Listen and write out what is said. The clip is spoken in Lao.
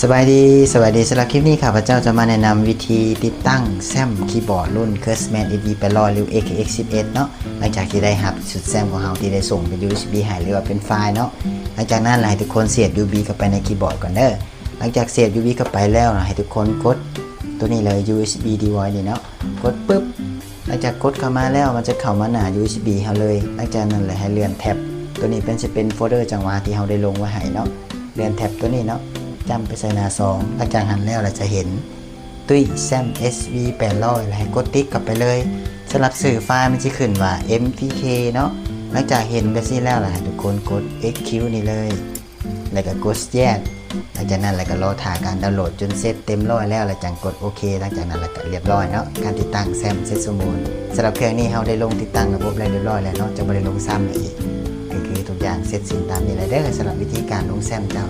ສະບາຍດີ ສະບາຍດີ. ສຳລັບຄລິບນີ້ ຂ້າພະເຈົ້າຈະມາແນະນຳວິທີຕິດຕັ້ງແຊ້ມຄີບອດລຸ້ນ Craftsman ເອັສ ວີ ແປດຮ້ອຍ ຫຼື ເອ ເຄ ເອັກ ສິບເອັດ ເນາະ. ຫຼັງຈາກທີ່ໄດ້ຮັບຊຸດແຊ້ມຂອງເຮົາທີ່ໄດ້ສົ່ງເປັນ ຢູ ເອສ ບີ ໃຫ້ ຫຼືວ່າເປັນໄຟລ໌ເນາະ, ຫຼັງຈາກນັ້ນລະໃຫ້ທຸກຄົນສຽບ ຢູ ຢູ ບີ ເຂົ້າໄປໃນຄີບອດກ່ອນເດີ. ຫຼັງຈາກສຽບ ຢູ ຢູ ບີ ເຂົ້າໄປແລ້ວລະໃຫ້ທຸກຄົນກົດໂຕນີ້ເລີຍ ຢູ ເອສ ບີ ດີໄວສ໌ ນີ້ເນາະ, ກົດປຶບ ຫຼັງຈາກກົດເຂົ້າມາແລ້ວ ມັນຈະເຂົ້າມາໜ້າ ຢູ ເອສ ບີ ເຮົາເລີຍ. ຫຼັງຈາກນັ້ນລະໃຫ້ເລື່ອນແທັບ ໂຕນີ້ເປັນ ຊິເປັນໂຟນເດີຈັງຫວະທີ່ເຮົາໄດ້ລົງໄວ້ໃຫ້ເນາະ. ເລື່ອນແທັບໂຕນີ້ເນາະ ຈ້ຳໄປໃສ່ໜ້າສອງ. ຫຼັງຈາກຫັ້ນແລ້ວລະຈະເຫັນຕຸ້ຍແຊ້ມ ເອັສ ວີ ແປດຮ້ອຍ ລະໃຫ້ກົດຕິກເຂົ້າໄປເລີຍ. ສຳລັບຊື່ໄຟລ໌ມັນຊິຂຶ້ນວ່າ ເອັມ ທີ ເຄ ເນາະ. ຫຼັງຈາກເຫັນແບບນີ້ແລ້ວລະໃຫ້ທຸກຄົນກົດ ເອັກຄິວ ນີ້ເລີຍ ແລ້ວກໍກົດ ເຢສ. ຫຼັງຈາກນັ້ນລະກໍລໍຖ້າການດາວໂຫຼດຈົນເສັດເຕັມຮ້ອຍແລ້ວ ລະຈັ່ງກົດໂອເຄ. ຫຼັງຈາກນັ້ນລະກໍລຽບຮ້ອຍເນາະ ການຕິດຕັ້ງແຊ້ມເສັດສົມບູນ. ສຳລັບເຄື່ອງນີ້ເຮົາໄດ້ລົງຕິດຕັ້ງລະບົບແລ້ວລຽບຮ້ອຍແລ້ວເນາະ ຈະບໍ່ໄດ້ລົງຊ້ຳອີກ. ກໍຄືທຸກຢ່າງເສັດສິ້ນຕາມນີ້ແຫຼະເດີ ສຳລັບວິທີການລົງແຊ້ມເຈົ້າ.